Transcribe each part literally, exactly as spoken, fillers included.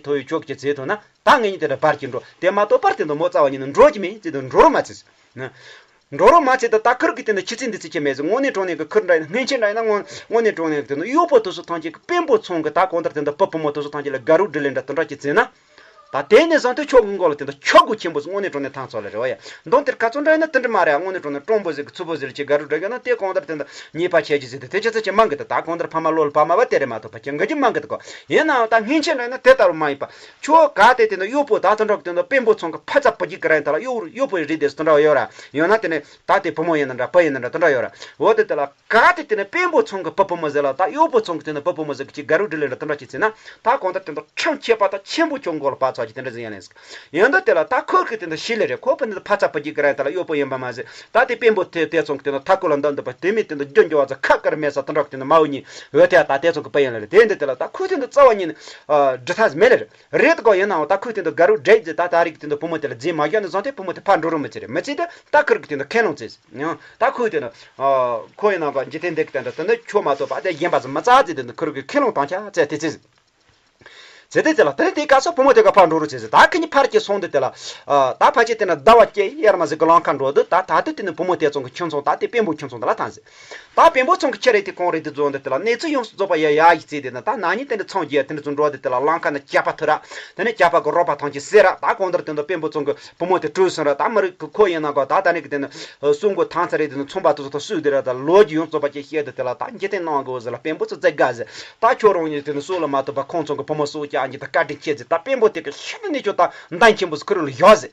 ཐོ་ཡོད་ཅོག་གི་ཚེ་ཐོ་ན་ད་ངེད་གཉིས་དེ་འདྲ་བར་གྱི་འགྲོ་དེ་མ་གཏོགས་པར་དེ་འདྲ་མོ་རྩ་བ་ཉིད་ནས་འགྲོ་གི་མེད་ཅེས་དུ་འགྲོ་རུ་མ་ཚེས། འགྲོ་རུ་མ་ཚེས་ད་ད་ཁུར་གི་དེ་འདྲ་ཁྱི་ཚེ་འདི་ཚེ་ཁྱི་མེད་ཟེར་དངོས་གནས་དྲང་གནས་ཀྱི་ཁུར་འདྲ་ཡིན་ན་སྔན་ཆད་འདྲ་ཡིན་ན་དངོས་དངོས་གནས་དྲང་གནས་ཀྱི་དེ་འདྲ་གཡོག་པོ་དེ་ཚོ་ཐམས་ཅད་ཀྱི་དཔོན་པོ་ཚང་གི་ད་གང་ལྟར་དེ་འདྲ་བུ་བུ་མོ་དེ་ཚོ་ཐམས་ཅད་ལ་དགའ་རོགས་སྒྲིལ་ལེ་འདྲ་དེ་འདྲ་ཅིག་བྱས་ན། ད་དེ་ནས་བཟུང་སྟེ་ཁྱོད་ཀྱི་མགོ་ལ་དེ་འདྲ་ཆག་སྒོ་ཆེན་པོ་ཟེར་དངོས་གནས་དྲང་གནས་ཐང་ཚོ་ལ་རེད་བ་ཡ། མདོང་དེར་ཁ་ཚོན་འདྲ་ཡིན་ན་དེ་འདྲ་མ་རེད་ཨ། དངོས་གནས་དྲང་གནས་སྤྲང་པོ་ཟེར་གི་ཚུལ་པོ་ཟེར་གྱི་དགའ་རོགས་སྒྲིལ་གི་ན་དེ་གང་ལྟར་དེ་འདྲ་ཉེས་པ་ཆེ་གི་ཟེར་དེ་དེ་ཆ་ཚ་ཆེ་མང་གི་དེ་ད་གང་ལྟར་ཕ་མ་བློ་ལ་ཕ་མ་བ་དེ་རེད་མ་གཏོགས་ཕ་ཁྱིམ་གི་ཅི་མང་གི་དེ་གོ། ཡིན་ནའང་ད་སྔན་ཆད་འདྲ་ཡིན་ན་དེ་ལྟ་བུ་མ་ཡིན་པ། ཁྱོད་ག་དེ་དེ་འདྲ་གཡོག་པོ་ད་དེ་འདྲ་གི་དེ་འདྲ་དཔོན་པོ་ཚང་གི་ཕ་ཚ་བུ་རྒྱུད་གི་ར་ཡིན་ད་ལ་གཡོག་གཡོག་པོ་ཡི་རིགས་དེ་དེ་འདྲ་ཡོད་ར། ཡང་ན་དེ་ནས་ད་དེ་བུ་མོ་ཡིན་ན་འདྲ་བུ་ཡིན་ན་འདྲ་དེ་འདྲ་ཡོད་ར། འོ་དེ་དེ་ལ་ག་དེ་དེ་ནས་དཔོན་པོ་ཚང་གི་བུ་བུ་མོ་ཟེར་ལ་ད་གཡོག་པོ་ཚང་གི་དེ་ནས་བུ་བུ་མོ་ཟེར་གི་ཅིག་དགའ་རོགས་སྒྲིལ་ལེ་འདྲ་དེ་འདྲ་ཅིག་བྱས་ན་ད་གང་ལྟར་དེ་འདྲ་ཁྲིམས་ཆད་པ་ད་ཆེན་པོ་ཁྱོད་མགོ་ལ་བབས་ཚར་གི་དེ་འདྲ་ཟིག་ཡིན་ལེ་ཟིག་ཡིན་ད་དེ་ལ་ད་ཁུར་གི་དེ་འདྲ་ཤི་ལེ་རེད་ཁོ་བུ་འདི་ཕ་ཚ་བུ་རྒྱུད་གི་ར་ཡིན་ད་ལ་གཡོག་པོ་ཡིན་པ་མ་ཟད་ད་དེ་དཔོན་པོ་དེ་དེ་ཚང་གི་དེ་འདྲ་མཐའ་སྐོར་ལ་འདམ་འདུག་པ་དེ་མི་དེ་འདྲ་རྒྱུ་འགྱུར་བ་ཚ་ཁ་དཀར་མེད་ས་དེ་འདྲ་གི་དེ་འདྲ་མ་འོ་ཉིན་འོ་དེ་ད་དེ་ཚང་གི་བུ་ཡིན་ལེ་རེད། དེ་འདི་དེ་ལ་ད་ཁུར་དེ་འདྲ་རྩ་བ་ཉིད་ནས་འབྲི་ཐབས་མེད་ལེ་རེད། རེད་དགོ་ཡིན་ནའང་ད་ཁོས་དེ་འདྲ་དགའ་རོགས་འདྲེས་རྗེས་ད་ད་རིག་དེ་འདྲ་བུ་མོ་དེ་ལ་རྫིས་མ་བཞག་ནས་བཟུང་སྟེ་བུ་མོ་དེ་ཕར་འགྲོ་རུ་མི་བྱེད་རེད། མི་བྱེད་དེ་ད་ཁུར་གི་དེ་འདྲ་ཁས་ལོངས་བྱས། ཡང་ད་ཁོས་དེ་འདྲ་ཁོ་ཡིན་ནའང་འཇིག་རྟེན་འདི་གི་དེ་འདྲ་དེ་འདྲ་ཁྱོད་མ་གཏོགས་པ་དེ་གཞན་པ་ཟིག་མི་རྩ་རྫིས་དེ་འདྲ་ཁུར་གི་ཁས་ལོངས་བཏང་ཆ་བྱས་དེ་ཚེ་ཟིག་བྱས་དེ་དེ་ལ་དེ་ནས་དེའི་སྐབས་སུ་བུ་མོ་དེ་ག་ཕར་འགྲོ་རུ་བྱས་ཟིག་ད་ཁི་གཉིས་ཕར་གྱི་སོང་དེ་དེ་ལ་ད་ཕལ་ཆེར་དེ་འདྲ་ཟླ་བ་བརྒྱད་ཡར་མ་ཟིག་གི་ལམ་ཁ་འགྲོ་དུས་ད་ད་དུས་དེ་ནས་བུ་མོ་དེ་ཚང་གི་ཁྱིམ་ཚང་ད་དེ་དཔོན་པོ་ཁྱིམ་ཚང་དེ་ལ་ཐང་ཟིག་ད་དཔོན་པོ་ཚང་གི་ཁྱི་རེད་དེ་གང་རེད་དེ་རྫོང་འདི་དེ་ལ་གནས་ཚུལ་ཡོངས་སུ་རྫོགས་པ་ཡ་ཡ་ཡིག་བརྩིས་དེ་ན་ད་ན་ནིང་དེ་འདྲ་ཚང་རྒྱས་དེ་འདྲ་ཚོ་འགྲོ་དེ་དེ་ལ་ལམ་ཁ་ན་ཇག་པ་ཐུག་ར། དེ་ནས་ཇག་པ་གི་རོགས་པ་ཐམས་ཅད་བསད་ར། ད་གང་ལྟར་དེ་འདྲ་དཔོན་པོ་ཚང་གི་བུ་མོ་དེ་བྲོས་སོང་ར། ད་མི་རིགས་ཀྱི་ཁོ་ཡིན་ན་གོ་ད་ད་ནི་གི་དེ་ནི་གསུང་གོ་ཐང་ཚ་རེད་དེ་ནི་ཚོང་པ་དེ་ཚོ་ད་སུས་དེ་ར་ད་ལོ་རྒྱུས་ཡོངས་རྫོགས་པ་ཅིག་བཤད་དེ་དེ་ལ་ད་འཇིག་རྟེན་ནང་གི་འོ་ཟེར་ལ་དཔོན་པོ་ཚོ་བཙལ་དགའ་ཟེར། ད་ཁྱོད་རང་ཉིད་དེ་ནི་སྲོག་ལ་མ་ཐུག་པ་ཁོང་ཚང་གི་བུ་མོ་སྲོག་བཅད་ཨ་འཇིག་ད་བཀའ་དྲིན་ཆེ་ཟེར། ད་དཔོན་པོ་དེ་གི་ཤི་ནས་ནི་ཁྱོད་ད་འདང་ཆེན་པོ་ཟེར་ཁུར་ལ་ཡོད་ཟེར།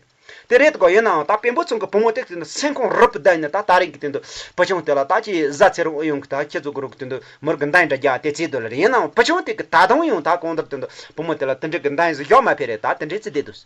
དེ་རེད་དགོ། ཡིན་ནའང་ད་དཔོན་པོ་ཚང་གི་བུ་མོ་དེ་དེ་འདྲ་སེམས་ཁོང་རུབ་བསྡད་ནས་ད་ད་རིང་གི་དེ་འདྲ་བུ་ཆུང་དེ་ལ་ད་ཅི་བཟའ་ཚེ་རིང་ཨུ་ཡོང་གི་ད་ཁྱེད་ཚོ་གི་རོགས་གི་དེ་འདྲ་མི་རིགས་གི་འདང་འདྲ་རྒྱག་དེ་བྱེད་འདོད་ལ་རེད། ཡིན་ནའང་བུ་ཆུང་དེ་གི་ད་དུང་ཡང་ད་གང་ལྟར་དེ་འདྲ་བུ་མོ་དེ་ལ་དེ་འདྲའི་གི་འདང་ཡིན་ཟེར་ཡོག་མ་ཕེ་རེད། ད་དེ་འདྲའི་ཚེ་བསྡད་འདུག་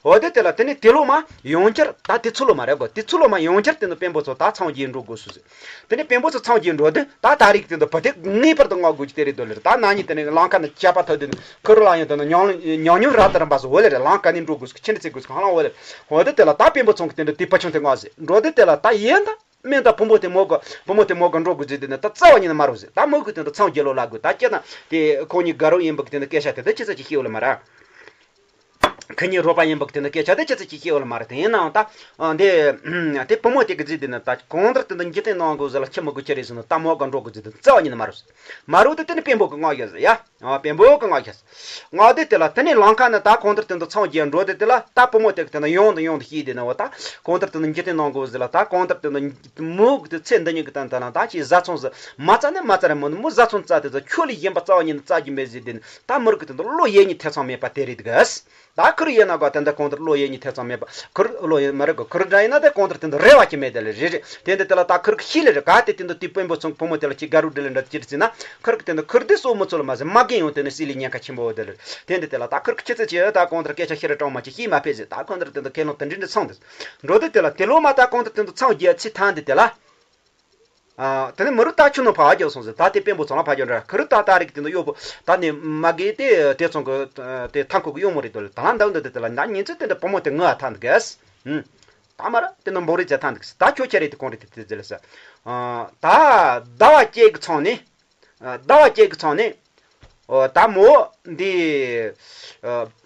འོ་དེ་དེ་ལ་དེ་ནས་དེ་ལོ་མ་ཡང་བསྐྱར་ད་དེ་ཚུ་ལོ་མ་རེད་གོ། དེ་ཚུ་ལོ་མ་ཡང་བསྐྱར་དེ་འདྲ་དཔོན་པོ་ཚོ་ད་ཚང་རྒྱས་འགྲོ་དགོས་སུ་ཟེར། དེ་ནས་དཔོན་པོ་ཚོ་ཚང་རྒྱས་འགྲོ་དུས་ད་ད་རིག་དེ་འདྲ་བུ་དེ་ངེས་པར་དུ་མངག་དགོས་ཀྱི་དེ་རེད་འདོད་ལེ་རེད། ད་ན་ནིང་དེ་ནས་ལམ་ཁ་ནས་ཇག་པ་ཐོབ་དུས་ཁུ་རུ་ལ་ཡང་དེ་ནས་ཉང་ཉང་ཉུང་ར་དར་འབའ་སོ་འོ་ལེ་རེད། ལམ་ཁ་ནས་འགྲོ་དགོས་སུ་ཁྱི་འདྲ་ཚེ་དགོས་སུ་ཧང་ལང་འོ་ལེ་རེད། འོ་དེ་དེ་ལ་ད་དཔོན་པོ་ཚང་གི་དེ་འདྲ་དེ་བུ་ཆུང་དེ་མངགས་ཟེར། འགྲོ་དུས་དེ་ལ་ད་ཡིན་ད་སྨན་ད་བུ་མོ་དེ་མོ་ག་བུ་མོ་དེ་མོ་ག་འགྲོ་དགོས་ཟེར་དེ་ནས་ད་རྩ་བ་ཉིད་ནས་མ་རུ་ཟེར། ད་མོ་གི་དེ་འདྲ་ཚང་རྒྱས་ལོ་ལ་དགོས། ད་ཁྱེད་ན་དེ་ཁོང་གཉིས་དགའ་རོགས་ཡིན་པ་གི་དེ་འདྲ་སྐད་ཆ་དེ་ད་ཅི་ཚ་ཅི་ཤེས་འོ་ལེ་མ་ར། ཁི་གཉིས་རོགས་པ་ཡིན་པ་གི་དེ་འདྲ་སྐད་ཆ་དེ་ཅི་ཚ་ཅི་ཤེས་འོ་ལེ་མ་ར། དེ་ཡིན་ནའང་ད་ཨ་འདི་དེ་བུ་མོ་དེ་གི་རྫིས་དེ་ནི་ད་གང་ལྟར་དེ་འདྲ་འཇིག་རྟེན་ནང་གི་ཟེར་ལ་ཁྱི་མོ་གི་ཁྱི་རེད་ཟེར་ནི་ད་མོ་ག་འགྲོ་གི་རྫིས་དེ་རྩ་བ་ཉིད་ནས་མ་རུ་ཟེར། མ་རུ་དེ་དེ་ནི་དཔོན་པོ་གི་མངགས་ཡོད་ཟེར་ཡ། ཨ་དཔོན་པོ་གི་མངགས་ཡོད་ཟེར། མངགས་དེ་དེ་ལ་དེ་ནི་ལམ་ཁ་ནས་ད་གང་ལྟར་དེ་འདྲ་ཚང་རྒྱས་འགྲོ་དེ་དེ་ལ་ད་བུ་མོ་དེ་གི་དེ་ནི་ཡོང་དང་ཡོང་དང་ཤེས་དེ་ནི་འོ་ད་གང་ལྟར་དེ་འདྲ་འཇིག་རྟེན་ནང་གི་ཟེར་ལ་ད་གང་ལྟར་དེ་འདྲ་མོ་གི་དེ་ཚེ་འདི་ཉིད་གི་དང་དེ་ལ་ད་ཅི་བཟའ་ཚང་ཟེར་མ་རྩ་ནས་མ་རྩ་རེད་མོ་མོ་བཟའ་ཚང་རྩ་དེ་ཚོ་ཁྱོད་ལས་གཞན་པ་རྩ་བ་ཉིད་ནས་རྩ་རྒྱུ་མེད་ཟེར་དེ་ནི། ད་མི་རིགས་ཀྱི་དོན་དུ་བློ་ཡེ་གཉིས་ཐེ་ཚོམ་མེད་པ་དེ་རེད་གི། ད་ཁུར་ཡིན་ན་གོ་དེ་འདྲ་གང་ལྟར་བློ་ཡེ་གཉིས་ཐེ་ཚོམ་མེད་པ་ཁུར་བློ་ཡེ་མ་རེད་གོ། ཁུར་འདྲ་ཡིན་ན་དེ་གང་ལྟར་དེ་འདྲ་རེ་བ་ཅི་མེད་དེ་ལ་རེད་རེད། དེ་འདྲ་དེ་ལ་ད་ཁུར་གི་ཤི་ལེ་རེད་ག་དེ་དེ་འདྲ་དེ་དཔོན་པོ་ཚང་བུ་མོ་དེ་ལ་ཅི་དགའ་རུ་འདྲི་ལེ་འདྲ་ཅི་རེད་ཅི་ན་ཁུར་གི་དེ་འདྲ་ཁུར་དེ་སོ་མི་ཚོ་ལ་མ་ཟེར་མ་རྒན་ཡང་དེ་ནི་སྲིད་ལས་ཉེན་ཁ་ཆེན་པོ་དེ་ལ་རེད། དེ་འདྲ་དེ་ལ་ད་ཁུར་གི་ཁྱི་ཚེ་ཅི་ད་གང་ལྟར་སྐད་ཆ་ཤི་རེ་གྲོང་མ་ཅི་ཤི་མ་ཕེ་ཟེར། ད་གང་ལྟར་དེ་འདྲ་ཁས་ལོང་དེ་འདྲ་འདྲ་ཚང་དེ་འགྲོ་དེ་དེ་ལ་དེ་ལོ་མ་ད་གང་ལྟར་དེ་འདྲ་ཚང་རྒྱལ་ཚི་ཐང་དེ་དེ་ལ། ཨ། དེ་ནས་མི་རུ་ད་ཆུ་ནང་ཕ་བ་རྒྱབ་སོང་ཟེར། ད་དེ་དཔོན་པོ་ཚང་ལ་ཕ་རྒྱབ་འདྲ་ཁུ་རུ་ད་ད་རིག་དེ་འདྲ་གཡོག་པོ་ད་ནི་མ་གི་དེ་དེ་ཚང་གི་དེ་ཐང་ཁུག་གི་གཡོག་མོ་རེད་དོ་ལེ། ད་ལ་འདའ་འདོད་དེ་དེ་ལ་ད་ཉིན་ཚེ་དེ་འདྲ་བུ་མོ་དེ་ངུ་ཨ་ཐང་འདུག་གས། ཨུམ། ད་མ་ར་དེ་འདྲ་འབོག་རེས་བྱ་ཐང་འདུག་ཟེར། ད་ཁྱོད་ཁྱེད་རེད་དེ་གང་རེད་དེ་དེ་ཟེར་ལ་ཟེར། ཨ། ད་ཟླ་བ་བཅས་ཀྱི་ཚང་ནས། ཟླ་བ་བཅས་ཀྱི་ཚང་ནས། ཨོ་ད་མོ་འདི།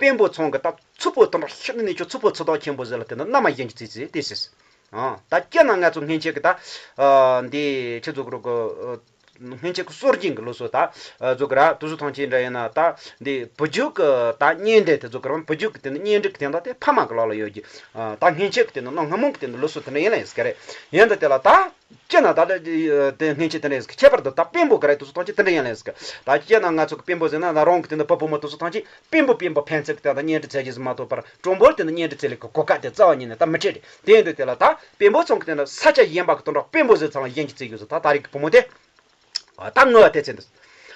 དཔོན་པོ་ཚང་གི་ད་ཚུ་པོ་དང་ཤི་ནས་ཁྱོད་ཚུ་པོ་ཚུ་དོག་ཆེན་པོ་ཟེར་ལ་དེ་ནི་མནའ་མ་གཞན་གྱི་ཚིག་ཚིག་དེ་ཟེར། ཨ་ད་སྐྱེ་ན་ང་ཚོ་སྔན་ཆད་ཀྱི་ད། འདི་ཁྱེད་ཚོ་གི་རོགས་གི་སྔན་ཆད་ཀྱི་སྲོལ་རྒྱུན་གྱི་ལོ་སོ་ད། ཚོ་གི་ར་དུ་སུ་ཐང་ཆེན་འདྲ་ཡིན་ན་ད་འདི་བུ་རྒྱུད་ཀྱི་ད་གཉེན་འབྲེལ་དེ་ཚོ་གི་ར་བུ་རྒྱུད་ཀྱི་དེ་ནི་གཉེན་སྒྲིག་གི་དེ་འདྲ་དེ་ཕ་མ་གི་ལག་ལ་ཡོད་ཀྱི། ད་སྔན་ཆད་ཀྱི་དེ་ནི་ནང་སྔ་མོ་གི་དེ་ནི་ལོ་སོ་དེ་འདྲ་ཡིན་ལ་ཡིན་ཟེར་གི་རེད། ཡིན་ད་དེ་ལ་ད། སྤྱིར་ན་ད་ལྟ་དེ་སྔན་ཆད་དེ་འདྲ་ཡིན་ཟེར་ཁྱད་པར་དུ་ད་དཔོན་པོ་ག་རེ་དེ་ཚོ་ཐམས་ཅད་དེ་འདྲ་ཡིན་ལ་ཡིན་ཟེར། ད་སྤྱིར་ན་ང་ཚོ་གི་དཔོན་པོ་ཟེར་ན་ད་རང་གི་དེ་འདྲ་བུ་བུ་མོ་དེ་ཚོ་ཐམས་ཅད་དཔོན་པོ་དཔོན་པོ་ཕན་ཚུན་གི་དེ་འདྲ་གཉེན་སྒྲིག་བྱེད་རྒྱུ་ཟེར་མ་གཏོགས་པར་གྲོང་པོར་དེ་འདྲ་གཉེན་སྒྲིག་བྱེད་ལེ་གི་གོ་སྐབས་དེ་རྩ་བ་ཉིད་ནས་ད་མི་འཕྲད་རེད། དེ་ཡིན་དུས་དེ་ལ་ད་དཔོན་པོ་ཚང་གི་དེ་འདྲ་ས་ཆ་གཞན་པ་གི་དོན་དག་དཔོན་པོ་ཟེར་ཚང་ལ་གཞན་གྱི་བརྩི་རྒྱུ་ཟེར། ད་ད་རེས་གི་བུ་མོ་དེ། ད་ངུ་བ་དེ་ཚེ་འདུག་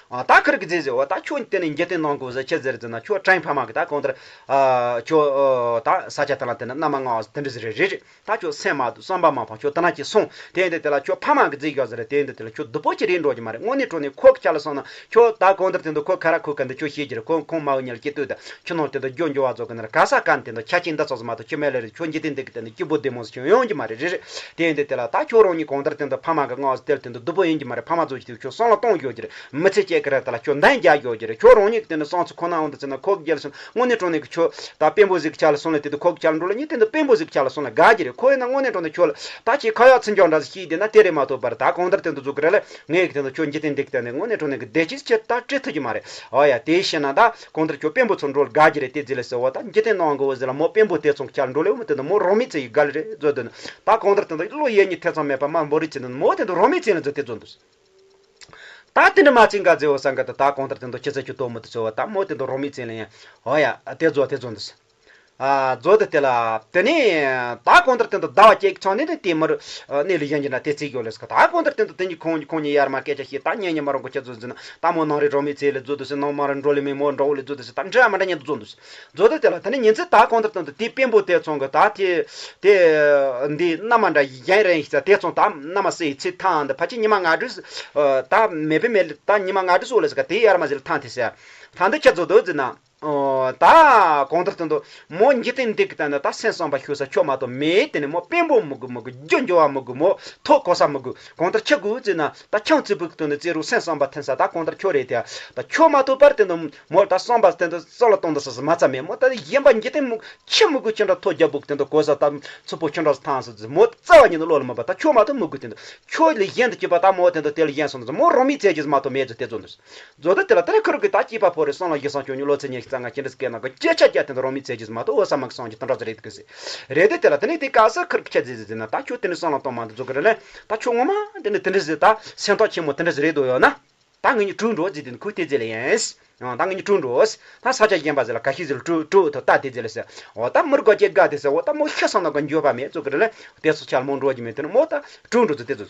ཨ་ད་ཁུར་གི་རྫི་ཟེར་བ་ད་ཁྱོད་དེ་ནས་འཇིག་རྟེན་ནང་གོ་ཟེར་ཆེ་ཟེར་ཟེར་ན་ཁྱོད་བྲན་ཕ་མ་གི་ད་གང་ལྟར་ཨ་ཁྱོད་ཨ་ད་ས་ཆ་དེ་ལ་དེ་ནས་མནའ་མ་མངགས་དེ་འདྲ་ཟེར་རེད་རེད་རེད། ད་ཁྱོད་སེམས་མ་བསམ་པ་མ་ཕངས་ཁྱོད་དེ་ན་ཅི་སོང་། དེ་ཡིན་དུས་དེ་ལ་ཁྱོད་ཕ་མ་གི་རྫི་ཡོད་ཟེར་རེད། དེ་ཡིན་དུས་དེ་ལ་ཁྱོད་སྡུག་པོ་ཅི་རེད་འགྲོ་གི་མ་རེད། དངོས་གནས་དྲང་གནས་ཁོ་གི་ཆ་ལ་སོང་ན་ཁྱོད་ད་གང་ལྟར་དེ་འདུག་ཁོ་ཁ་ར་ཁོ་ག་འདི་ཁྱོད་ཤེས་ཀྱི་རེད། ཁོ་ཁོང་མ་འོ་ཉལ་སྐྱེ་ལྟོས་ད་ཁྱོད་ནང་དེ་འདུག་རྒྱུ་འགྱུར་བ་ཚོ་གི་ན་ར་ག་ས་ག་འདི་འདུག་ཆ་ཅིག་འདི་ཚོ་ཟེར་མ་གཏོགས་ཁྱོད་མེད་ལེ་རེད། ཁྱོད་འཇིག་རྟེན་འདི་གི་དེ་འདུག་སྐྱིད་པོ་བདེ་མོ་ཟེར་ཁྱོད་ཡོང་གི་མ་རེད་རེད་རེད། དེ་ཡིན་དུས་དེ་ལ་ད་ཁྱོད་རང་ཉིད་གང་ལྟར་དེ་འདུག་ཕ་མ་གི་མངགས་ཟེར་དེ་ལ་དེ་འདུག་སྡུག་པོ་ཡིན་གྱི་མ་རེད། ཕ་མ་ཚོ་ཅིག་ཁྱོད་སོང་ལ་གཏོང་ཡོད་ཀྱི་རེད། མི་ཚེ་སྐྱེལ། ཀི་ར་ད་ལ་ཁྱོད་འདན་རྒྱག་རྒྱུ་རེད། ཁྱོད་རང་ཉིད་དེ་ནི་སང་ཚུ་ཁོ་ན་འོང་དུ་ཚེ་ན་ཁོ་གི་རྒྱལ་སོང་དངོས་གནས་དྲང་གནས་ཀྱི་ཁྱོད་ད་དཔོན་པོ་ཟིག་ཆ་ལ་སོང་ལ་དེ་དུ་ཁོ་གི་ཆ་ལ་འགྲོ་ལ་ཉིད་དེ་ནི་དཔོན་པོ་ཟིག་ཆ་ལ་སོང་ལ་དགའ་རྒྱུ་རེད། ཁོ་ཡིན་ན་དངོས་གནས་དྲང་གནས་ཁྱོད་ལ་ད་ཅི་ཁ་ཡག་ཚིག་འཇོག་འདྲ་ཞིག་བཤད་དེ་ན་དེ་རེད་མ་གཏོགས་པར་ད་གང་ལྟར་དེ་འདུ་འཛུགས་ཀྱི་རེད་ལ། ངས་གི་དེ་འདུ་ཁྱོད་འཇིག་རྟེན་འདི་གི་ད་ནི་དངོས་གནས་དྲང་གནས་ཀྱི་བདེ་སྐྱིད་ཆེད་ད་སྤྲད་ཐུབ་ཀྱི་མ་རེད། ཨོ་ཡ། དེ་བཤད་ན་ད་གང་ལྟར་ཁྱོད་དཔོན་པོ་ཚོ་འགྲོ་ལ་དགའ་རྒྱུ་རེད། དེ་རྗེས་ལ་ཟེར་བ་ད་འཇིག་རྟེན་ནང་གི་འོ་ཟེར་ལ་མོ་དཔོན་པོ་དེ་ཚོ་གི་ཆ་ལ་འགྲོ་ལེ་འོ་མོ་དེ་འདུ་མོ་རང་མི་ཚེ་ཡི་དགའ་ལེ་རེད་བཟོ་དོན། ད་གང་ལྟར་དེ་འདུ་བློ་ཡེ་གཉིས་ཐེ་ཚོམ་མེད་པ་མ་འབོར་རི་ཚེ་འདུ་མོ་དེ་འདུ་རང་མི་ཚེ་ལ་འཛུལ་དེ་བཟོ་འདུ། ད་དེ་འདྲ་མ་བྱིན་ག་ཟེར་བ་སང་ག་ད་ད་གང་ལྟར་དེ་འདུ་ཁྱི་ཚེ་ཁྱི་ལྟོ་མོ་དེ་ཚོ་བ་ད་མོ་དེ་འདུ་རང་མི་ཚེ་ལ་ཡང་ཨོ་ཡ་དེ་བཟོ་དེ་བཟོ་འདུ། ཨ་བཟོ་དེ་དེ་ལ་དེ་ནས་ད་གང་ལྟར་དེ་འདུ་ཟླ་བ་གཅིག་ཚང་ནས་དེ་དེ་མར་གནས་ལ་གཞན་གྱི་ན་དེ་ཚིག་ཡོད་ལས་ཀ་ད་གང་ལྟར་དེ་འདུ་དེ་གཉིས་ཁོང་ཁོང་གཉིས་ཡར་མ་སྐད་ཆ་བཤད་ད་ཉན་ཉན་མ་རང་གོ་ཁྱི་བཟོ་འཛིན་ད་མོ་ནང་རེ་རང་མི་ཚེ་ལ་བཟོ་འདུ་ཟེར་ནང་མ་རང་འགྲོ་ལེ་མི་མོ་འགྲོ་ལེ་བཟོ་འདུ་ཟེར་ད་འདྲ་མ་འདྲ་ཉན་དུ་བཟོ་འདུ་ཟེར། བཟོ་ལྟ་དེ་ལ་དེ་ནས་ཉིན་མཚན་ད་གང་ལྟར་དང་དུ་དེ་དཔོན་པོ་དེ་ཚོང་གི་ད་དེ་དེ་འདི་མནའ་མ་འདྲ་གཞན་རེ་ཡིན་ས་དེ་ཚོང་ད་མནའ་མ་སེ་ཡི་ཚེ་ཐང་འདི་ཕ་ཆེ་ཉི་མ་ང་དྲུག་ད་མེད་པའི་མེད་ད་ཉི་མ་ང་དྲུག་སོགས་ལ་ཟེར་ག་དེ་ཡར་མ་ཟེར་ཐང་དེ་ཟེར་ཐང་འདི་ཁྱེད་ཚོ་དུ་ཟེར་ན། ད་གང་ལྟར་དང་དུ་མོ་འཇིག་རྟེན་འདི་གི་ད་ནི་ད་སེམས་བསམ་པ་ཤུགས་ས་ཆོག་མ་གཏོགས་མེད། དེ་ནས་མོ་དཔོན་པོ་མི་དགོས་མི་དགོས་རྒྱུ་འབྱོར་བ་མི་དགོས་མོ་ཐོག་གོ་ས་མི་དགོས་གང་ལྟར་ཁྱེད་དགོས་ཟེར་ན་ད་ཁྱང་ཚིག་པུ་གི་དོན་དུ་རྩེ་རུ་སེམས་བསམ་པ་འཐེན་ས་ད་གང་ལྟར་ཁྱོད་རེད་དེ། ད་ཁྱོད་མ་ཐུབ་པར་དེ་འདུ་མོ་ད་བསམ་པ་དེ་འདུ་བསམ་བློ་གཏོང་འདུ་ས་སུ་མ་ཚ་མེད་མོ་ད་གཞན་པ་འཇིག་རྟེན་མུ་ཁྱི་མུ་གུ་ཁྱི་འདྲ་ཐོ་རྒྱབ་བུག་དེ་འདུ་གོ་ས་ད་ཚུ་པོ་ཁྱི་འདྲ་ཐང་སུ་མོ་རྩ་བ་ཉིད་ནས་བློ་ལ་མ་པ་ད་ཁྱོད་མ་ཐུབ་མུ་གུ་དེ་འདུ་ཁྱོད་ལས་གཞན་དུ་སྐྱིད་པ་ད་མོ་དེ་འདུ་དེ་ལ་གཞན་སོང་འདུ་མོ་རང་མི་ཚེ་རྒྱུ་མ་ཐུབ་མེད་ཚུ་དེ་ཚོ་འདུ་བཟོ་ད་དེ་ལ་དེ་ནས་ཁུར་གི་ད་སྐྱིད་པ་ཕོ་རེ་སོང་ལ་གཞི་སང་ཁྱོད་ཉིད་ལོ་ཚེ་ཉེ་ཤི་རྩ་ང་ཁྱི་འདྲ་སྐད་ན་གོ་སྐད་ཆ་རྒྱ་དེ་འདུ་རང་མི་ཚེ་རྒྱུ་མ་ཐུབ་འོ་ས་མ་གི་སང་རྒྱུ་དེ་འདྲ་ཚ་རེད་གི་ཟེ་རེད་དེ་དེ་ལ་དེ་ནས་དེ་ག་ས་ཁུར་གི་ཁྱེད་ཟེ་ཟེ་ཟེ་ན་ད་ཁྱོད་དེ་ནས་སང་ལ་གཏོང་མ་འདུ་བཟོ་གི་རེད་ལེ། ད་ཁྱོད་ངོ་མ་དེ་ནས་དེ་འདྲ་ཟེ་ད་སེམས་ཐག་ཆེན་མོ་དེ་འདྲ་ཟེ་རེད་འདུག་ཡོད་ན། ད་ངེད་གཉིས་གྲོས་འགྲོ་ཟེར་དེ་ནི་ཁོས་དེ་ཟེར་ལེ་ཡིན། ཨང་ད་ངེད་གཉིས་གྲོས་འགྲོ། ད་ས་ཆ་གཞན་པ་ཟེར་ལ་ག་ཤེད་ཟེར་ལ་གྲོས་གྲོས་ཐོ་ལྟ་དེ་ཟེར་ལེ་ཟེར། འོ་ད་མི་དགའ་ཅེས་དགའ་དེ་ཟེར། འོ་ད་མོ་ཤི་སོང་ན་ག་འགྱོད་པ་མེད་ཚོ་གི་རེད་ལེ། དེ་ཚོ་ཆ་ལ་མོ་འགྲོ་རྒྱུ་མེད་དེ་ནི་མོ་ད་གྲོས་འགྲོ་ཚོ་དེ་ཚོ།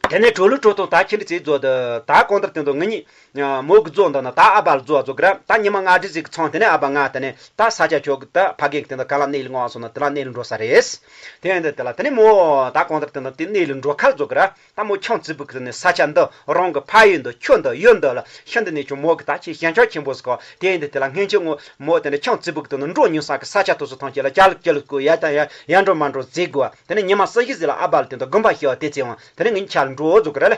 དེ་ནས་གྲོས་ལུགས་གྲོས་ཐོང་ད་ཁྱེད་འདྲི་ཚེ་ཚོ་དུ་ད་གང་ལྟར་དེ་འདུ་ངེད་གཉིས་མོ་གི་རྫོགས་འདུག་ན་ད་ཨ་བ་ལ་རྫོགས་རྫོགས་གི་ར་ད་ཉི་མ་ལྔ་དྲུག་ཟིག་གི་ཚང་དེ་ནས་ཨ་བ་ང་དེ་ནས་ད་ས་ཆ་ཆོག་གི་ད་ཕ་གི་དེ་འདུ་ག་ལ་གནས་ལ་ངོ་སོང་ན་དེ་ལ་གནས་ལ་འགྲོ་ས་རེད། དེ་ཡིན་དུ་དེ་ལ་དེ་ནས་མོ་ད་གང་ལྟར་དེ་འདུ་དེ་གནས་ལ་འགྲོ་ཁ་རྫོགས་གི་ར། ད་མོ་ཁྱང་བརྩེགས་པོ་གི་ནས་ས་ཆ་འདི་རང་གི་ཕ་ཡུལ་འདི་ཆུ་འདི་ཡུལ་འདི་ལ་ཤིན་ཏུ་ནས་ཀྱང་མོ་གི་ད་ཆེས་ཞེན་ཆགས་ཆེན་པོ་ཟིག་གོ་དེ་ཡིན་དུ་དེ་ལ་སྔན་ཆད་ངོ་མོ་དེ་ནས་ཁྱང་བརྩེགས་པོ་གི་དུ་ནས་འགྲོ་མྱོང་ས་གི་ས་ཆ་དུ་སུ་ཐང་ཆེ་ལ་ཅ་ལག་ཅ་ལག་གོ་ཡ་ད་ཡ་ཡ་འགྲོ་མ་འགྲོ་ཟེར་དགོས་དེ་ནས་ཉི་མ་ས་གཞི་ཟིག་ལ་ཨ་བ་ལ་དེ་འདུ་དགོན་པ་ཤི་བ་དེ་ཚེ་བང་དེ་ནས་ངེད་ཆ་ལ་འགྲོ་འོ་ཟུག་གི་ར་ལེ།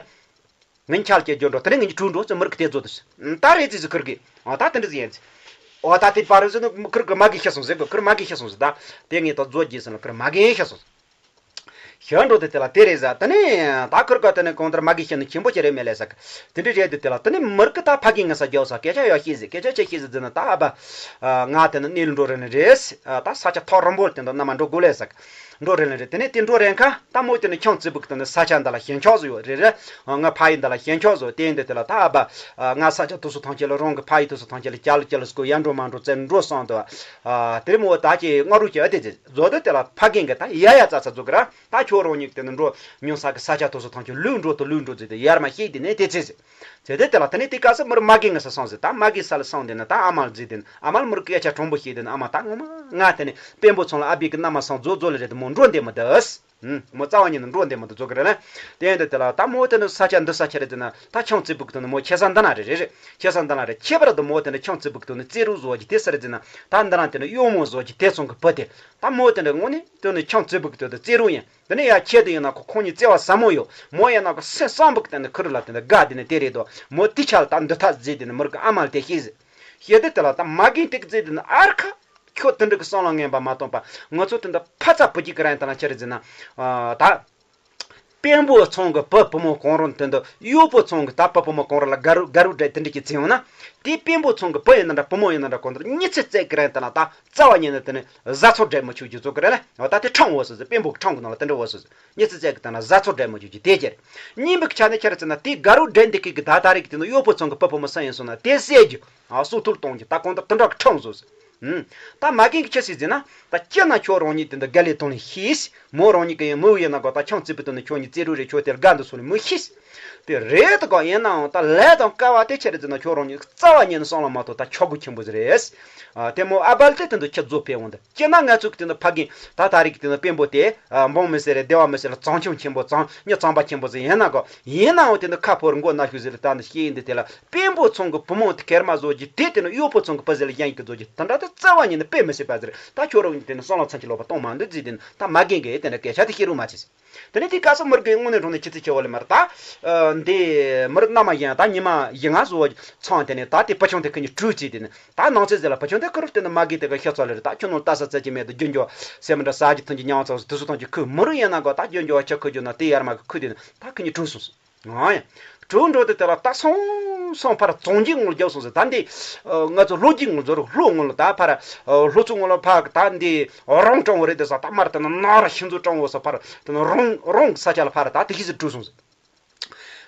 ངེད་ཆ་ལ་སྐྱེ་རྒྱུ་འགྲོ་དེ་ནས་ངེད་གྲོས་འགྲོ་ཚེ་མི་རིགས་དེ་ཚོ་དུ་ད་རེད་ཚེ་ཟིག་ཁུར་གི་ཨ་ད་དེ་འདྲ་ཟིག་ཡིན་ཚེ་ཨོ་ད་དེ་པ་རེ་ཟིག་ནི་ཁུར་གི་མ་གི་ཤི་སོང་ཟེར་གི་ཁུར་མ་གི་ཤི་སོང་ཟེར་ད་དེ་ངེད་ད་རྫོགས་རྗེས་ཟིན་ལ་ཁུར་མ་གི་ཤི་སོང་ཟེར། ཞོན་འགྲོ་དེ་དེ་ལ་དེ་རེད་ཟེར། དེ་ནས་ད་ཁུར་ག་དེ་ནས་གང་ལྟར་མ་གི་ཤི་ནི་ཆེན་པོ་ཅི་རེད་མེད་ལས་ཟེར། དེ་འདྲ་རེད་དེ་དེ་ལ་དེ་ནས་མི་རིགས་ད་ཕ་གི་ངི་ས་རྒྱོབ་ས་སྐད་ཆ་ཡོད་ཤེས་ཟེར། སྐད་ཆ་ཆེ་ཤེས་ཟེར་ཟེར་ན་ད་ཨ་ཕ་ང་དེ་ནས་གནས་ལ་འགྲོ་རན་རེད། ད་ས་ཆ་ཐག་རིང་པོ་དེ་འདྲ་ན་མ་འགྲོ་དགོས་ལས་ཟེར། འགྲོ་རན་རེད། དེ་ནས་དེ་འགྲོ་རན་ཁ་ད་མོ་དེ་ནས་ཁྱང་བརྩེགས་པོ་གི་དེ་ནས་ས་ཆ་འདི་ལ་ཞེན་ཆགས་བཟོ་ཡོད་རེད་རེད། ང་ཕ་ཡུལ་འདི་ལ་ཞེན་ཆགས་བཟོ་དེ་ཡིན་དེ་དེ་ལ་ད་ཨ་ཕ་ང་ས་ཆ་དུ་སུ་ཐང་ཆེ་ལ་རང་གི་ཕ་ཡུལ་དུ་སུ་ཐང་ཆེ་ལ་ཅ་ལག་ཅ་ལག་སྐོར་ཡར་འགྲོ་མ་འགྲོ་བཙལ་འགྲོ་སོང་དུ། དེ་རིང་མོ་ད་ཀྱི་སྔ་རུ་ཀྱི་ཨ་དེ་ཚེ་བཟོ་དེ་དེ་ལ་ཕ་རྒན་གི་ད་ཡ་ཡ་ཙ་ཙ་བཟོ་གི་ར་ད་ཁྱོད་རང་ཉིད་དེ་ནི་འགྲོ་མྱོང་ས་གི་ས་ཆ་དུ་སུ་ཐང་ཆུ་ལུས་འགྲོ་དུ་ལུས་འགྲོ་ཟེར་དེ་ཡར་མ་ཤེས་དེ་ནས་དེ་ཚེ་ཟེར། ཚེ་དེ་དེ་ལ་དེ་ནས་དེ་ག་ས་མུར་མ་རྒན་གི་ས་སོང་ཟེར། ད་མ་རྒན་ས་ལ་སོང་དེ་ན་ད་ཨ་མ་ལ་ཟེར་དེ་ན་ཨ་མ་ལ་མུར་སྐད་ཆ་དྲང་པོ་བཤད་དེ་ན་ཨ་མ་ད་ངོ་མ་ང་དེ་ནས་དཔོན་པོ་ཚང་ལ་ཨ་བི་གི་མནའ་མ་སང་རྫོགས་རྫོགས་ལ་རེད་དེ་མོ་འགྲོ་འདེ་མི་འདུག་མོ་རྩ་བ་ཉིད་ནས་འགྲོ་འདེ་མི་འདུག་བཟོ་གི་རེད་ལ། དེ་ཡིན་དུ་དེ་ལ་ད་མོ་དེ་ནི་ས་ཆ་འདི་ས་ཆ་རེད་དེ་ན་ད་ཁྱང་བརྩེགས་པོ་གི་དུ་ནི་མོ་ཁྱེད་ས་འདི་ན་རེད་རེད་རེད། ཁྱེད་ས་འདི་ན་རེད། ཁྱད་པར་དུ་མོ་དེ་ནི་ཁྱང་བརྩེགས་པོ་གི་དུ་ནི་རྩེ་རུ་བཟོ་གི་དེ་ས་རེད་དེ་ན་ད་འདི་ན་དེ་ནི་གཡོག་མོ་བཟོ་གི་དེ་ཚོང་གི་བུ་དེ་ད་མོ་དེ་ནི་དངོས་གནས་དེ་ནི་ཁྱང་བརྩེགས་པོ་གི་དུ་དུ་རྩེ་རུ་ཡིན། དེ་ནི་ཡ་ཁྱེད་དེ་ཡིན་ན་ཁོ་ཁོང་གཉིས་བརྩེ་བ་ཟབ་མོ་ཡོད། མོ་ཡིན་ན་ཁོ་སེམས་བཟང་པོ་གི་དེ་ནི་ཁུར་ལ་དེ་ནི་དགའ་དེ་ནི་དེ་རེད་དོ། མོ་དེ་ཆ་ལ་ད་འདི་ཐ་ཟེར་དེ་ནི་མུར་གི་ཨ་མ་ལ་དེ་ཤེས་ཟེར། ཤེས་དེ་དེ་ལ་ད་མ་རྒན་དེ་གི་ཟེར་དེ་ནི་ཨར་ཁ། ཁྱོད་དེ་འདྲ་གི་བསམ་བློ་ངན་པ་མ་གཏོང་པ་ང་ཚོ་དེ་འདྲ་ཕ་ཚ་བུ་གཅིག་གི་རང་དེ་ན་ཆ་རེད་ཟེར་ན། ད། དཔོན་པོ་ཚང་གི་བུ་བུ་མོ་གང་རུང་དེ་འདྲ་གཡོག་པོ་ཚང་གི་ད་བུ་བུ་མོ་གང་རུང་ལ་དགའ་རུ་དགའ་རུ་འདྲ་དེ་འདྲ་གི་ཚེ་ཡོང་ན། དེ་དཔོན་པོ་ཚང་གི་བུ་ཡིན་ན་འདྲ་བུ་མོ་ཡིན་ན་འདྲ་གང་ལྟར་མྱི་ཚེ་བརྩེགས་གི་རང་དེ་ན་ད་རྩ་བ་ཉིད་ནས་དེ་ནི་བཟའ་ཚང་འདྲ་མི་ཆོག་རྒྱུ་བཟོ་གི་རེད་ལ། ད་དེ་ཁྲང་འོ་སོ་ཟེར། དཔོན་པོ་གི་ཁྲང་གི་ནང་ལ་དེ་འདྲ་འོ་སོ་ཟེར། མྱི་ཚེ་བརྩེགས་གི་དེ་ན་བཟའ་ཚང་འདྲ་མི་ཆོག་རྒྱུ་དེ་ཅི་རེད། གཉིས་པའི་ཆ་ནས་ཁྱེད་རང་ཚོ་ན་དེ་དགའ་རུ་འདྲ་འདི་གི་གི་ད་ད་རེད་གི་དེ་ནི་གཡོག་པོ་ཚང་གི་བུ་བུ་མོ་སུ་ཡིན་སོང་ན་དེ་བསད་རྒྱུ། ཨ་སྲོག་ཐུར་གཏོང་རྒྱུ་ད་གང་ལྟར་དེ་འདྲ་གི་ཁྲང་བཟོ་ཟེར། ད་མ་རྒན་གྱི་ཁྱི་སྲིད་ཟིན་ན་ད་སྐྱེ་ན་ཁྱོད་རང་ཉིད་དེ་འདི་དགའ་ལས་གཏོང་ལས་ཤེས། མོ་རང་ཉིད་ཀྱི་ཡང་མོ་ཡིན་ན་གོ་ད་ཁྱང་བརྩེགས་པོ་དེ་ནི་ཁྱོད་ཉིད་རྩེ་རུ་རེད། ཁྱོད་དེར་དགའ་འདི་སོང་ལས་མི་ཤེས། དེ་རེད་དོ་གོ། ཡིན་ནའང་ད་ལས་དང་སྐལ་བ་དེ་ཆེ་རེད་ཟེར་ན་ཁྱོད་རང་ཉིད་རྩ་བ་ཉིད་ནས་བསམ་བློ་མ་གཏོང་ད་ཆོག་གོ་ཆེན་པོ་ཟིག་རེད། ཨ་དེ་མོ་ཨ་བལ་དེ་དེ་འདི་ཁྱི་རྫོགས་ཕེ་འོང་དེ་སྐྱེ་ན་ང་ཚོ་གི་དེ་འདི་ཕ་རྒན་ད་ད་རེད་གི་དེ་འདི་དཔོན་པོ་དེ་འབངས་མི་སེར་རེད། སྡེ་བ་མི་སེར་ལ་གཙང་ཆུང་ཆེན་པོ་གཙང་མྱི་གཙང་པ་ཆེན་པོ་ཟིག་ཡིན་ན་གོ། ཡིན་ནའང་དེ་འདི་ཁ་ཕོར་མགོ་ན་ཤུ་ཟིག་ལ་ད་འདི་ཤེས་ཡིན་འདི་དེ་ལ། དཔོན་པོ་ཚང་གི་བུ་མོ་དེ་ཁེར་མ་བཟོ་རྒྱུ་དེ་དེ་ནི་གཡོག་པོ་ཚང་གི་བུ་ཟེར་ལ་གཞན་གྱི་བཟོ་རྒྱུ་དེ་འདྲ་དེ་རྩ་བ་ཉིད་ནས་དཔེ་མི་སྲིད་པ་ཟེར། ད་ཁྱོད་རང་དེ་ནི་བསམ་བློ་ཚན་གྱི་ལོག་པ་གཏོང་མ་འདུག་ཟེར་དེ་ནི་ད་མ་རྒན་གྱིས་དེ་འདྲ་སྐད་ཆ་དེ་བཤད་རུང་མ་བྱེད་ཟེར། དེ་ནི་དེ་ག་ས་མུར་གི་དངོས་གནས་དྲང་གནས་ཁྱི་ཚེ་ཆེ་བ་ལས་མར་ད་ ཨ་འདི་མི་རབས་རྣལ་མ་གཞན་ད་ཉི་མ་བཞི་ལྔ་བཟོ་ཚང་དེ་ནས་ད་དེ་བུ་ཆུང་དེ་ཁོ་གཉིས་བྲོས་བྱས་དེ་ནས་ད་ནང་ཚེ་ཟེར་ལ་བུ་ཆུང་དེ་ཁུར་དེ་ནས་མ་གི་དེ་ག་ཤ་ཚ་ལེ་རེད། ད་ཁྱོད་ནོར་ལྟ་ས་ཚད་ཀྱི་མེད་དུ་རྒྱུ་འགྱོ་སེམས་འདྲ་ས་ཀྱི་ཐོན་གྱི་ཉང་ཚ་དུ་སུ་ཐོན་གྱི་ཁུ་མི་རུ་ཡིན་ན་གོ་ད་རྒྱུ་འགྱོ་ཆ་ཁུ་རྒྱུ་ན་དེ་ཡར་མ་གི་ཁུ་དེ་ནས་ད་ཁོ་གཉིས་བྲོས་སོང་ཟེར། ཨ་ཡ། གྲོས་འགྲོ་དེ་དེ་ལ་ད་སོང་སོང་ཕར་བཙོང་གྱི་ངོ་རྒྱབ་སོང་ཟེར། ད་འདི་ང་ཚོ་ལྷོ་རྒྱུད་ངོ་ཚོ་ལྷོ་ངོ་ལ་ད་ཕར་ལྷོ་ཚོ་ངོ་ལ་ཕར་ད་འདི་རོང་དྲང་བོ་རེད་དེ་ས་ད་མར་དེ་ན་ནག་ར་ཤིང་ཚོ་དྲང་བོ་ས་ཕར་དེ་ན་རོང་རོང་ས་ཆ་ལ་ཕར་ད་དེ་གི་ཟེར་གྲོས་སོང་ཟེར།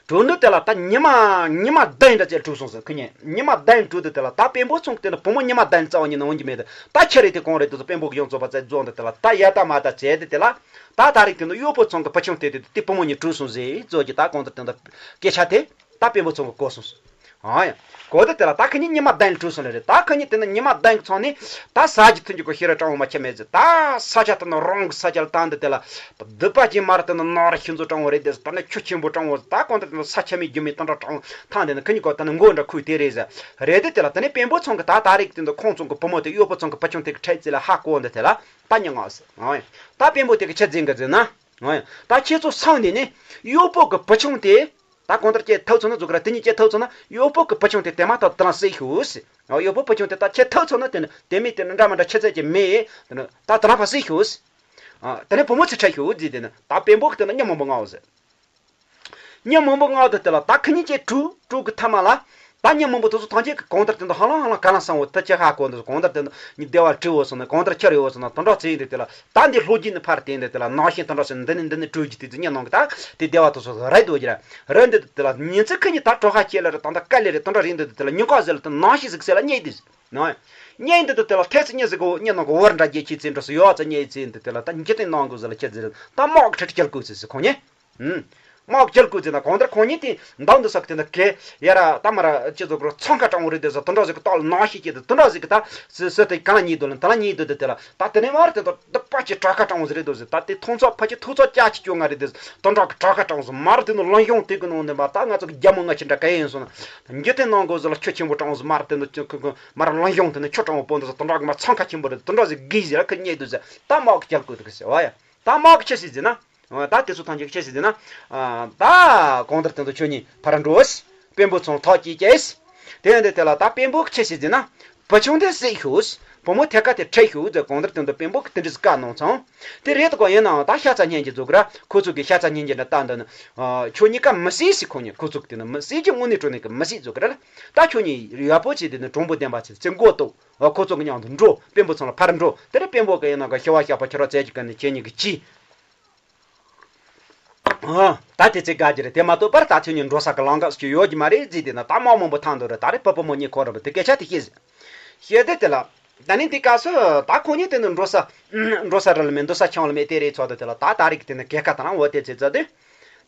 གྲོས་འདི་དེ་ལ་ད་ཉི་མ་ཉི་མ་བདུན་འདྲ་བྱས་གྲོས་སོང་ཟེར། ཁོ་གཉིས་ཉི་མ་བདུན་གྲོས་དེ་དེ་ལ་ད་དཔོན་པོ་ཚོང་གི་དེ་ན་བུ་མོ་ཉི་མ་བདུན་རྩ་བ་ཉིད་ནས་འོང་གི་མེད་དེ་ད་ཁྱེད་རེད་དེ་གང་རེད་དེ་ཚོ་དཔོན་པོ་གི་ཡོང་ཚོ་པ་བཙལ་རྫོང་དེ་དེ་ལ་ད་ཡ་ད་མ་ད་བྱས་དེ་དེ་ལ། ད་ད་རིག་དེ་ནི་གཡོག་པོ་ཚང་གི་བུ་ཆུང་དེ་དེ་དེ་བུ་མོ་གཉིས་གྲོས་སོང་ཟེར་བཟོ་གི་ད་གང་ལྟར་དེ་འདྲ་སྐད་ཆ་དེ་ད་དཔོན་པོ་ཚང་གི་གོ་སོང་ཟེར། ཨ་ཡ། གོ་དེ་དེ་ལ་ད་ཁི་གཉིས་ཉི་མ་བདུན་གྲོས་སོང་ལེ་རེད། ད་ཁི་གཉིས་དེ་ནི་ཉི་མ་བདུན་གི་ཚང་ནི་ད་ས་གི་ཐུན་གྱི་གོ་ཤེས་ར་དྲང་བོ་མ་ཁྱེར་མེད་ཟེར། ད་ས་ཆ་དེ་ནི་རང་གི་ས་ཆ་ལ་བཏང་དེ་དེ་ལ་སྡུད་པ་ཅན་མར་དེ་ནི་ནག་ར་ཤིང་ཚོ་དྲང་བོ་རེད་དེ་ད་ནི་ཆུ་ཆེན་པོ་དྲང་བོ་ད་གང་ལྟར་དེ་ནི་ས་ཆ་མི་རྒྱུ་མི་དེ་འདྲ་དྲང་ཐང་དེ་ནི་ཁི་གཉིས་གོ་ད་ནི་མགོ་འདྲ་ཁུག་དེ་རེད་ཟེར། རེད་དེ་དེ་ལ་ད་ནི་དཔོན་པོ་ཚང་གི་ད་ད་རིག་དེ་ནི་ཁོང་ཚང་གི་བུ་མོ་དེ་གཡོག་པོ་ཚང་གི་བུ་ཆུང་དེ་གི་ཁྲལ་རྩིས་ལ་ཧ་གོ་འདི་དེ་ལ་ད་ཉི་ང་ཟེར། ཨ་ཡ། ད་དཔོན་པོ་དེ་གི་ཆི་ཟེར་གི་ཟེར་ན། ཨ་ཡ། ད་ཁྱེད་ཚོ་སང་དེ་ནི་གཡོག་པོ་གི་བུ་ཆུང་དེ་ད་གང་ལྟར་སྐྱེ་ཐུབ་ཚོ་ན་འཛུགས་ར་དེ་གཉིས་སྐྱེ་ཐུབ་ཚོ་ན་གཡོག་པོ་གི་བུ་ཆུང་དེ་དེ་མ་ཐག་དེ་རང་བསད་ཤོག་ཟེར། ཨ་གཡོག་པོ་བུ་ཆུང་དེ་ད་སྐྱེ་ཐུབ་ཚོ་ན་དེ་ནི་དེ་མི་དེ་ནི་འདྲ་མི་འདྲ་ཆི་ཟེར་གྱི་མེད་དེ་ནི་ད་དེ་རང་ཕར་བསད་ཤོག་ཟེར། ཨ་དེ་ནི་བུ་མོ་ཚོ་ཁྲལ་ཤོག་ཟེར། དེ་ནི་ད་དཔོན་པོ་གི་དེ་ནི་མྱི་མང་པོ་མངགས་ཟེར། མྱི་མང་པོ་མངགས་དེ་དེ་ལ་ད་ཁི་གཉིས་ཀྱི་གྲོས་གྲོས་ཀྱི་ཐ་མ་ལ། ད་མྱི་མང་པོ་དེ་ཚོ་ཐམས་ཅད་ཀྱིས་གང་ལྟར་དེ་འདྲ་ཧ་ལམ་ཧ་ལམ་ག་ལ་སང་བོ་ད་ཅི་ཧ་གོ་འདུག་གང་ལྟར་དེ་འདྲ་ཉི་བདེ་བ་བྲིས་འོ་སོང་ན་གང་ལྟར་ཁྱེར་ཡོད་སོང་ན་དེ་འདྲ་ཚེ་ཡིན་དེ་དེ་ལ་ད་འདི་ལྷོ་རྒྱུད་ནས་ཕར་དེ་འདི་དེ་ལ་ནང་བཞིན་དེ་འདྲ་སོང་འདི་ནས་འདི་ནས་གྲོས་ཀྱི་དེ་ཚོ་མྱི་ནང་གི་ད་དེ་བདེ་བ་དེ་ཚོ་རེད་འདུག་ཀྱི་ར་རེད་འདི་དེ་ལ་ཉིན་ཚེ་ཁི་གཉིས་ད་གྲོ་ཁ་སྐྱེལ་ལ་རེད་ད་ད་དཀའ་ལས་རེད་དེ་འདྲ་རེད་འདི་དེ་ལ་ཉིན་གང་ཟེར་ལ་དེ་ནང་བཞིན་ཟིག་ཟེར་ལ་རྙེད་དེ་ཟེར་ན་རྙེད་འདི་དེ་དེ་ལ་ཐེ་ཚེ་གཉིས་ཟིག་གོ་མྱི་ནང་གི་བར་འདྲ་རྒྱལ་ཁྱི་ཚེ་འདྲ་སོ་ཡོད་ཚེ་རྙེད་ཚེ་འདི་དེ་ལ་ད་འཇིག་རྟེན་ནང་གོ་ཟེར་ལ་ཁྱེད་ཟེར་ད་དམག་གི་ཁྲིད་ཁྱེར་དགོས་ཟེར་ཟེར་ཁོང་ཉིད། ཨུམ། དམག་རྒྱལ་ཀུན་ཟེར་ན་གང་ལྟར་ཁོང་ཉིད་དེ་མདང་དུ་ས་གི་དེ་འདྲ་གེ་ཡ་ར་ད་མ་ར་ཅི་ཚོ་གོ་ཚང་ཁ་དྲང་བོ་རེད་དེ་ཟེར་དེ་འདྲ་ཟིག་གི་རྟགས་ལ་ནང་ཤེས་ཀྱི་དེ་དེ་འདྲ་ཟིག་གི་ད་སི་སི་དེ་ག་ལ་ཉིད་དུ་ལ་དེ་ལ་ཉིད་དུ་དེ་དེ་ལ་ད་དེ་ནས་མར་དེ་འདྲ་དེ་པ་ཅི་དྲག་ཁ་དྲང་བོ་ཟིག་རེད་དོ་ཟེར། ད་དེ་ཐོང་ཚོགས་ཕ་ཅི་ཐོང་ཚོགས་ཅག་ཅི་སྐྱོ་ང་རེད་དེ་དེ་འདྲ་གི་དྲག་ཁ་དྲང་བོ་ཟེར་མར་དེ་ནས་ལང་གཡོང་དེ་གི་ནང་ནས་མ་ད་ང་ཚོ་གི་རྒྱ་མོ་ང་ཅི་འདྲ་ག་ཡིན་སོང་ན་འཇིག་རྟེན་ནང་གོ་ཟེར་ལ་ཁྱོད་ཆེན་པོ་དྲང་བོ་ཟེར་མར་དེ་འདྲ་མར་ལང་གཡོང་དེ་ནས་ཁྱོད་དྲང་བོ་པོ་འདྲ་ཟེར་དེ་འདྲ་གི་མ་ཚང་ཁ་ཆེན་པོ་རེད་དེ་འདྲ་ཟིག་གི་ཟེར་ལ་ཁ་ཉེ་དུ་ཟེར་ད་དམག་གི་རྒྱལ་ཀུན་དེ་གི་ཟེར་བ་ཡ། ད་དམག་གི་ཆི་ཟིག་ཟེར་ན། ད་དེ་ཚོ་ཐམས་ཅད་ཆི་ཟིག་ཟེར་ན། ད་གང་ལྟར་དེ་ཚོ་ཁྱོད་གཉིས་ཕར་འགྲོ། དཔོན་པོ་ཚང་ཐག་གཅོད་བྱས། དེ་ཡང་དེ་དེ་ལ་ད་དཔོན་པོ་གི་ཆི་ཟིག་ཟེར་ན། བུ་ཆུང་དེ་བསད་ཤོག་བུ་མོ་ཐད་ཀ་དེ་ཁྲིད་ཤོག་ཟེར། གང་ལྟར་དེ་ཚོ་དཔོན་པོ་གི་དེ་འདྲ་ཟིག་བཀའ་གནང་ཚང་། དེ་རེད་དོ་གོ་ཡིན་ནའང་ད་ཤ་ཚ་སྙིང་རྗེ་བཟོ་གི་ར་ཁོ་ཚོ་གི་ཤ་ཚ་སྙིང་རྗེ་འདྲ་ལྟ་འདི་ནི། ཁྱོད་གཉིས་ཀ་མི་བསད་ཟེར་ཁོ་གཉིས་ཁོ་ཚོ་གི་དེ་ནི་མི་བསད་ཀྱི་དངོས་གནས་དྲང་གནས་གི་མི་བསད་བཟོ་གི་ར། ད་ཁྱོད་གཉིས་ཡག་པོ་བྱས་དེ་ནི་གྲོང་པོ་བདེན་པ་བྱས་ཚེ་མགོ་གཏུག་ཁོ་ཚོ་གི་མཉམ་དུ་འགྲོ། དཔོན་པོ་ཚང་ལ་ཕར་འགྲོ། དེ་རེད་དཔོན་པོ་གི་ཡིན་ན་ག་ཤི་བ་ཤག་པ་ཁྱོད་རང་བཙལ་གྱི་ག་ནས་ཁྱེད་གཉིས་ཀྱི་ཅི། ཨ། ད་དེ་ཚེ་དགའ་རྒྱུ་རེད། དེ་མ་གཏོགས་པར་ད་ཁྱོད་གཉིས་འགྲོ་ས་གི་ལམ་ཁ་ཅིག་ཡོད་ཀྱི་མ་རེད་ཟེར། དེ་ན་ད་དམག་མང་པོ་ཐང་འདུག་རེད། ད་རེད་ཕ་བུ་མོ་གཉིས་ཁོ་ར་བུ་དེ་སྐད་ཆ་དེ་བཤད་ཟེར། བཤད་དེ་དེ་ལ། ད་ནི་དེ་སྐབས་སུ་ད་ཁོ་གཉིས་དེ་ནི་འགྲོ་ས། འགྲོ་ས་ར་ལ་མེད་འདུག་ས་ཁྱང་ལ་མེད་དེ་རེད་ཚོགས་དེ་དེ་ལ་ད་ད་རེད་ཀྱི་དེ་ནི་གེ་ཁ་དང་འོ་དེ་ཚེ་ཚ་དེ།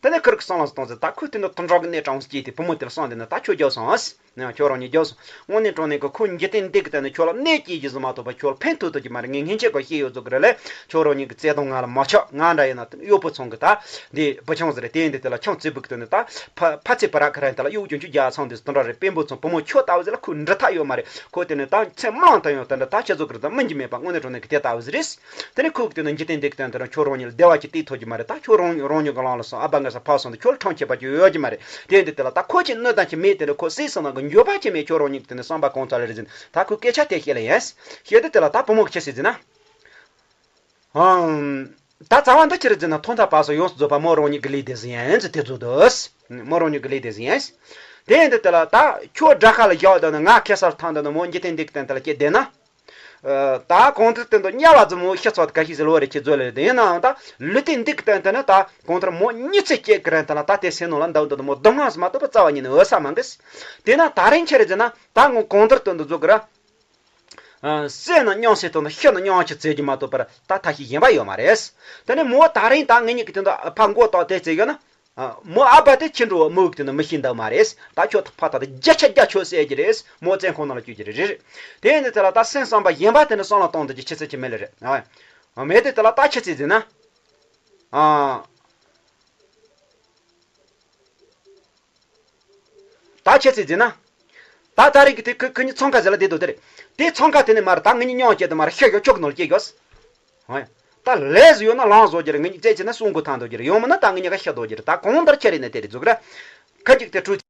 དེ་ནས་ཁུར་གི་སང་ལ་སྟོང་ཟེར། ད་ཁོས་དེ་ནི་དུད་འགྲོ་གི་གནས་དྲང་སྐྱེས་ཏེ་བུ་མོ་དེར་གསུངས་དེ་ནི་ད་ཁྱོད་རྒྱལ་སོང་ཨ། ནས་ཁྱོད་རང་ཉིད་རྒྱལ་སོང་། དངོས་གནས་དྲང་གནས་ཀྱི་ཁོ་འཇིག་རྟེན་འདི་གི་སྟེང་ནས་ཁྱོད་ལ་གནོད་སྐྱེལ་རྒྱུ་ཟིག་མ་གཏོགས་པ་ཁྱོད་ལ་ཕན་ཐོགས་ཐུབ་ཀྱི་མ་རེད། ངས་སྔན་ཆད་ཀྱང་བཤད་ཡོད་ཟེར་གི་རེད་ལས། ཁྱོད་རང་ཉིད་ཀྱི་བརྩེ་དུང་ང་ལ་མ་ཆགས། ང་འདྲ་ཡིན་ན་དེ་ནི་གཡོག་པོ་ཚང་གི་ད་འདི་བུ་ཆུང་ཟེར་རེད། དེ་ཡིན་དེ་དེ་ལ་ཁྱང་བརྩེ་བུ་གི་དེ་ནི་ད་ཕ་ཕ་ཚེ་བུ་ར་ཁ་ར་ཡིན་དེ་ལ་གཡོག་ཅུང་ཅུང་རྒྱག་ཚང་དེ་དེ་འདྲ་རེད། དཔོན་པོ་ཚང་བུ་མོ་ཁྱོད་ལྟ་བུ་ཟེར་ལ་ཁོས་འདྲི་ཐག་ཡོད་མ་རེད། ཁོ་དེ་ནི་ད་ཚེ་མ་ལང་ད་ཡོང་དེ་འདྲ་ད་ཁྱེད་ཚོ་གི་རེད། ད་སྨིན་གྱི་མེད་པ་དངོས་གནས་དྲང་གནས་ཀྱི་དེ་ལྟ་བུ་ཟིག་རེད། དེ་ནི་ཁོ་གི་དེ་ནི་འཇིག་རྟེན་འདི་གི་སྟེང་དེ་རང་ཁྱོད་རང་ཉིད་ལ་བདེ་བ་ཅིག་སྟེར་ཐུབ་ཀྱི་མ་རེད། ད་ཁྱོད་རང་རང་ཉིད་ཀྱི་ལམ་ལ་སོང་ཨ་ཕ་ངེད་ས་ཕར་སོང་དུས་ཁྱོད་ལ་ཁྲང་ཁྱེར་པ་ཅིག་ཡོད་ཀྱི་མ་རེད། དེ་འདི་དེ་ལ་ད་ཁོ་ཅིག་གནོད་དང་ཅིག་མེད། དེ་ནི་ཁོ་སྲིད་སོང་ན་གི་འགྱོད་པ་ཅིག་མེད། ཁྱོད་རང་ཉིད་དེ་ནི་བསམ་པ་གང་ཚ་ལེ་རེད་ཟེར། ད་ཁོས་སྐད་ཆ་དེ་བཤད་ལ་ཡིན། བཤད་དུས་དེ་ལ་ད་བུ་མོ་གི་ཆི་ཟིག་ཟེར་ན། ཨང་། ད་རྩ་བ་འདི་ཅི་རེད་ཟེར་ན་ཐོག་མཐའ་བར་གསུམ་ཡོངས་སུ་རྫོགས་པ་མོ་རང་ཉིད་ཀྱི་ལས་དེ་ཟིག་ཡིན་ཟེར་དེ་ཚོ་འདུག་མོ་རང་ཉིད་ཀྱི་ལས་དེ་ཟིག་ཡིན། དེ་ཡིན་དུས་དེ་ལ་ད་ཁྱོད་དགྲ་ཤ་ལ་བཞག་དང་ནི་ང་ཁེ་སར་ཐང་དང་ནི་མོ་འཇིག་རྟེན་འདི་གི་སྟེང་དེ་ལ་སྐྱེས་བསྡད་ན། ད་གང་དུ་སྟོན་དུ་དམྱལ་བ་རྫུན་མོ་ཤི་ཚོགས་ག་ཤི་ཟེར་ལོ་རེ་ཁྱེད་ཚོ་ལ་རེད། ཡིན་ནའང་ད་ལུས་རྟེན་འདི་གི་སྟེང་དུ་ནི་ད་གང་ལྟར་མོ་གཉིད་ཚེ་སྐྱེ་གི་རན་ད་ལ་ད་དེ་སེམས་ནང་ལ་འདུག་འདུག་མོ་སྡུག་བསྔལ་སུ་མ་གཏོགས་པ་རྩ་བ་ཉིད་ནས་འོས་ས་མང་གི། དེ་ན་ད་རིང་ཁྱེད་རེད་ཟེར་ན་ད་ངོ་གང་ལྟར་སྟོན་དུ་འཇུག་གི་ར། སེམས་ནི་མྱང་སེམས་སྟོན་དུ་ཤི་ནི་མྱང་ཆུ་བཙལ་རྒྱུ་མ་གཏོགས་པར་ད་ཐབས་ཤེས་གཞན་པ་ཡོད་མ་རེད། དེ་ནས་མོ་ད་རིང་ད་ངེད་གཉིས་ཀྱི་དོན་དུ་ཕ་མགོ་བཏགས་དེ་བཙལ་ཡོད་ན། ཨ། མོ་ཨ་ཕ་དེ་ཁྱི་འགྲོ་བ་མོ་གི་དེ་ནི་མི་ཤེས་འདུག་མ་རེད། ད་ཁྱོད་ཕ་ད་དེ་བརྒྱ་ཆ་བརྒྱ་ཁྱོད་བསད་ཀྱི་རེད། མོ་བཙོན་ཁང་ནང་ལ་བསྐྱུར་གྱི་རེད། རེད། དེ་ནི་དེ་ལ་ད་སེམས་བསམ་པ་གཞན་པ་དེ་ནི་བསམ་བློ་གཏོང་ཐུབ་ཀྱི་ཆི་ཚད་ཀྱི་མེད་ལེ་རེད། ཨ། མེད་དེ་དེ་ལ་ད་ཆི་ཚད་ཟེར་ན། ཨ། ད་ཆི་ཚད་ཟེར་ན། ད་ད་རིང་གི་དེ་ཁུ་ཁུ་གཉིས་ཚང་ཁ་ཟེར་ལ་བསྡད་འདུག་དེ་རེད། དེ་ཚང་ཁ་དེ་ནི་མ་རེད། ད་ངེད་གཉིས་མྱང་སྐྱེ་དུ་མ་རེད། ཤི་ཤོག་ཁྱོད་ཀྱི་ནང་ལ་སྐྱེ་དགོས། ཨ། ད་ལས་ཡོད་ན་ལངས་བཟོ་རྒྱུ་རེད། ངེད་གཉིས་རྩད་ཆེ་ན་གསུང་གི་ཐང་འདོད་རྒྱུ་རེད། ཡོང་མིན་ན་ད་ངེད་གཉིས་ཀ་ཤི་འདོད་རྒྱུ་རེད། ད་གང་ལྟར་ཁྱེད་རེད་ན་དེ་རེད་འཛུགས་ར། ཁ་ཅིག་དེ་ཁྲུ་